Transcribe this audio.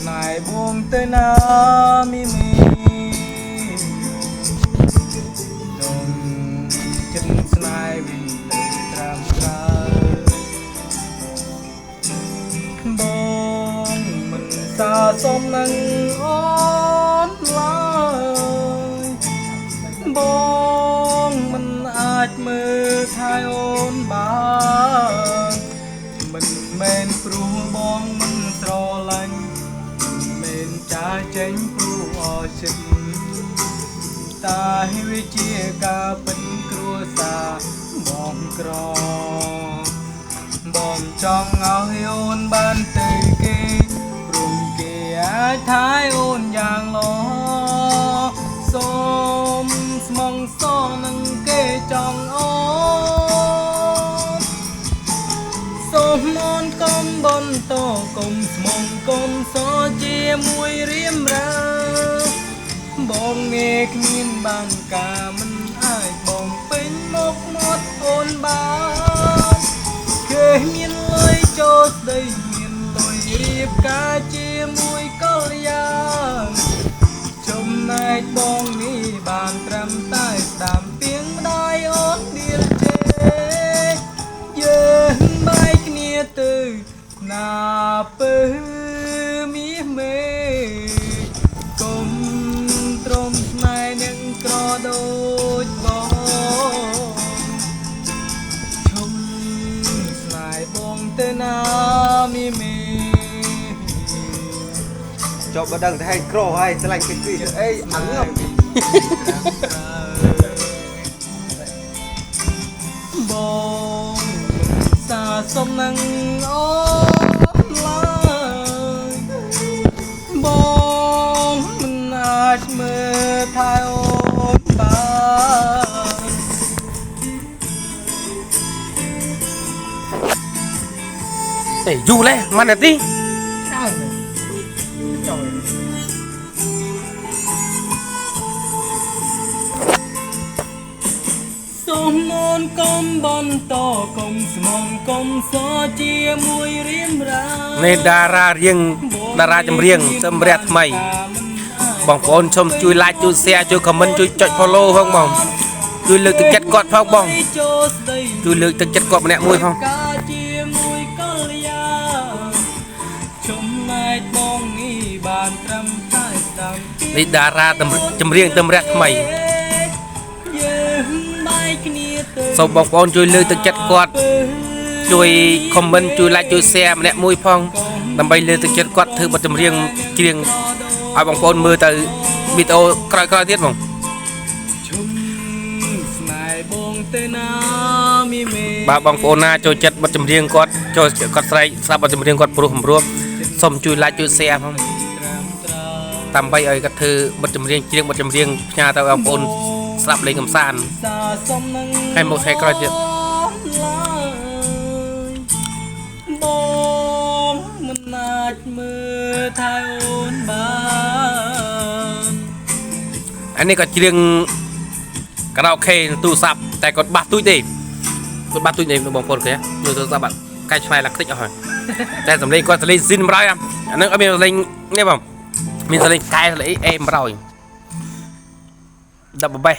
ស្នេហ៍បងទៅណាមីមីដងចិត្តស្នេហ៍វិញទៅត្រាំត្រើយបងមិនសាសមនឹងអូនឡើយបងមិនអាចមើលថែអូនបានមិនមែនព្រោះបងមិនស្រឡាញ់មិនមែនចាចេញព្រោះអចិត្តតែវាជាការពិតគ្រួសារបងក្របងចង់ឲ្យអូនបានទៅគេព្រោះគេអាចថែអូនយ៉ាងល្អសូមស្មងសនឹងគេចង់អូនសូមអូនកុំបន្តកុំស្មងកុំសជាមួយរៀមរាបងងាគ្មានបានការមិនអាចបងពេញមកមាត់អូនបានគេមានលុយចូលស្ដីមានលុយរៀបការជាមួយកល្យានចំណែកបងនេះបានត្រឹមតែស្ដាំពីងម្ដាយអូនដៀលជេយើងបែកគ្នាទៅណាពើមាសមេកុំទ្រាំស្នេហ៍នឹងក្រដូចបងឈុំស្នេហ៍បងទៅណាមីមី ចប់បើដឹងតែហែងក្រហើយស្រឡាញ់គេពីអីអាងើប បងសាសុំនឹងអូនឡើយបងមិនអាចមើលថែអូនបាន អេយូរလဲម៉ាននាទី ច្រើនចុយសូមអូនកុំបន្តកុំស្មងកុំសជាមួយរៀមរា នេះតារារៀងតារាចម្រៀងសម្រាប់ថ្មី បងប្អូនសូមជួយ like ជួយ share ជួយ comment ជួយចុច follow ផងបងជួយលើកទឹកចិត្តគាត់ផងបងជួយលើកទឹកចិត្តគាត់ម្នាក់មួយផង ការជាមួយកល្យាចំណែកបងនេះបានត្រឹមតែស្ដាំពី នេះតារាចម្រៀងតម្រាក់ថ្មី យើងបែកគ្នាទៅ សូមបងប្អូនជួយលើកទឹកចិត្តគាត់ជួយ comment ជួយ like ជួយ share ម្នាក់មួយផងដើម្បីលើកទឹកចិត្តគាត់ធ្វើបទចម្រៀងច្រៀងឲ្យបងប្អូនមើលទៅវីដេអូក្រោយៗទៀតបង ឈុំស្នេហ៍បងទៅណាមីមេ បាទបងប្អូនណាចូលចិត្តបទចម្រៀងគាត់ចូលគាត់ស្រែកស្ដាប់បទចម្រៀងគាត់ព្រោះសម្រួលសូមជួយ like ជួយ share ផង ត្រាំត្រើយ ដើម្បីឲ្យគាត់ធ្វើបទចម្រៀងច្រៀងបទចម្រៀងផ្ញើទៅឲ្យបងប្អូនស្ដាប់លេងកម្សាន្ត សាសុំនឹង ហើយមកថ្ងៃក្រោយទៀត ឡើយបងមិនអាចមើលថែអូនបាន អានេះក៏ច្រៀងការ៉ាអូខេទូរស័ព្ទតែគាត់បាសទូចទេគាត់បាសទូចទេបងប្អូនឃើញទេទូរស័ព្ទបាត់កែឆ្នៃឡាខ្ទេចអស់ហើយតែសំឡេងគាត់សំឡេងស៊ីន100អាហ្នឹងអត់មានសំឡេងនេះបងមានសំឡេងកែសំឡេងអេ100ដបបេះ